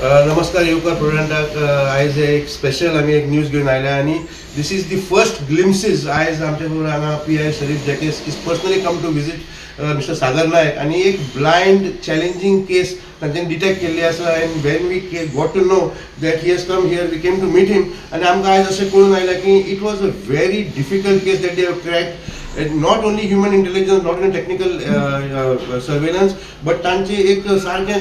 नमस्कार येवकार प्रुडंटाक. आयज एक स्पेशल आमी एक न्यूज घेवन आयल्या आनी this is the first glimpses. आयज आमच्या बरोबर हांगा PI Sharif Jacques is personally come to visit Mister Sagar Naik आनी एक ब्लायंड चॅलेंजींग केस तांच्यांनी डिटेक्ट केल्ली आसा. And when we got to know that he has come here, we came to meet him. आनी आमकां आयज अशें कळून आयलें की it was a very difficult case that they have cracked, and not only human intelligence, not only technical surveillance, but तांचे एक सारखे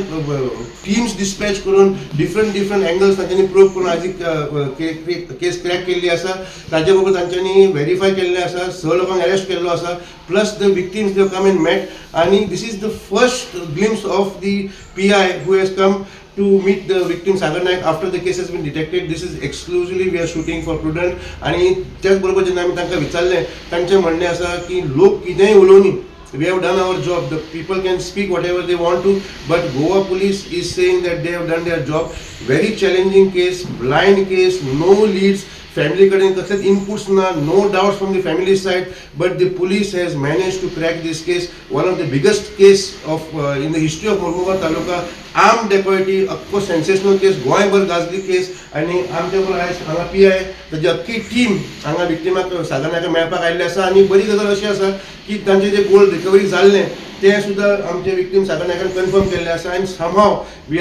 टीम्स डिस्पॅच करून डिफरंट डिफरंट एंगल्स तांच्यांनी प्रूव करून आज एक केस क्रॅक केल्ली आसा. ताजे बरोबर तांच्यांनी व्हेरीफाय केल्लें आसा, स लोकांक अरेस्ट केल्लो आसा, plus the victims, they come and met. आनी this is the first glimpse of the PI who has come to meet the victim Sagar Naik after the case has been detected. This is exclusively we are shooting for Prudent. आणि त्याच बरोबर जेन्ना आमी तांकां विचारलें, तांचें म्हणणें आसा की लोक कितेंय उलोवनी, we have done our job. The people can speak whatever they want to, but Goa Police is saying that they have done their job. Very challenging case, blind case, no leads, family कडेन कसलेच inputs ना, no doubts from the family side, but the police has manage to crack this case, one of the biggest case of in the history of Mormugao taluka. Arm dacoity, अख्खो sensational case, गोंयभर गाजली केस. आनी आमच्या बरोबर आयज हांगा PI, ताजी अख्खी टीम हांगा विक्टिमाक सागर नायका मेळपाक आयिल्ली आसा. आनी बरी गजाल अशी आसा की तांचे जे गोल्ड रिकवरी जाल्लें, तें सुद्दां आमचे विक्टीम सागर नायकान कन्फर्म केल्लें आसा. आनी somehow we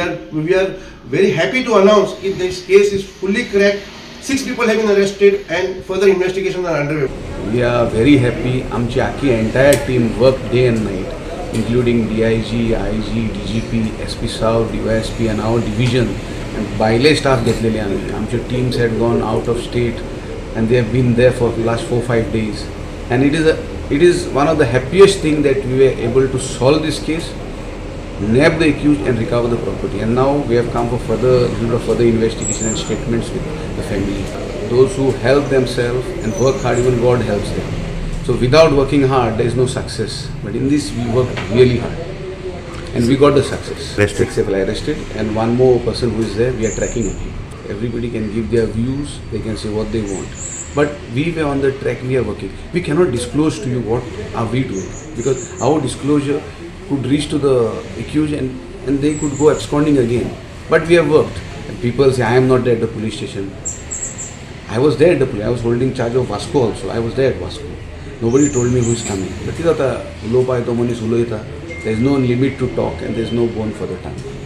are very happy to announce की this case is fully crack. Six people have been arrested and further investigation are under. We are very happy. आमची आखी entire team work day and night, including DIG, IG, DGP, SP South, DySP and our division and भायले staff घेतलेले आमी. आमचे teams had gone out of state and they have been there for last 4-5 days, and it is one of the happiest thing that we were able to solve this case, nab the accused and recover the property. And now we have come for further little bit of further investigation and statements with the family. Those who help themselves and work hard, even God helps them. So without working hard, there is no success. But in this, we worked really hard. And we got the success. Arrested. Six people arrested, and one more person who is there, we are tracking him. Everybody can give their views, they can say what they want. But we were on the track, we are working. We cannot disclose to you what are we doing because our disclosure could reach to the accused and they could go absconding again. But we have worked. And people say, "I am not there at the police station." I was there at the police. I was holding charge of Vasco also. I was there at Vasco. Nobody told me who is coming. But कितें जाता, उलोवपा येतो मनीस उलयता. There is no limit to talk and there is no bone for the tongue.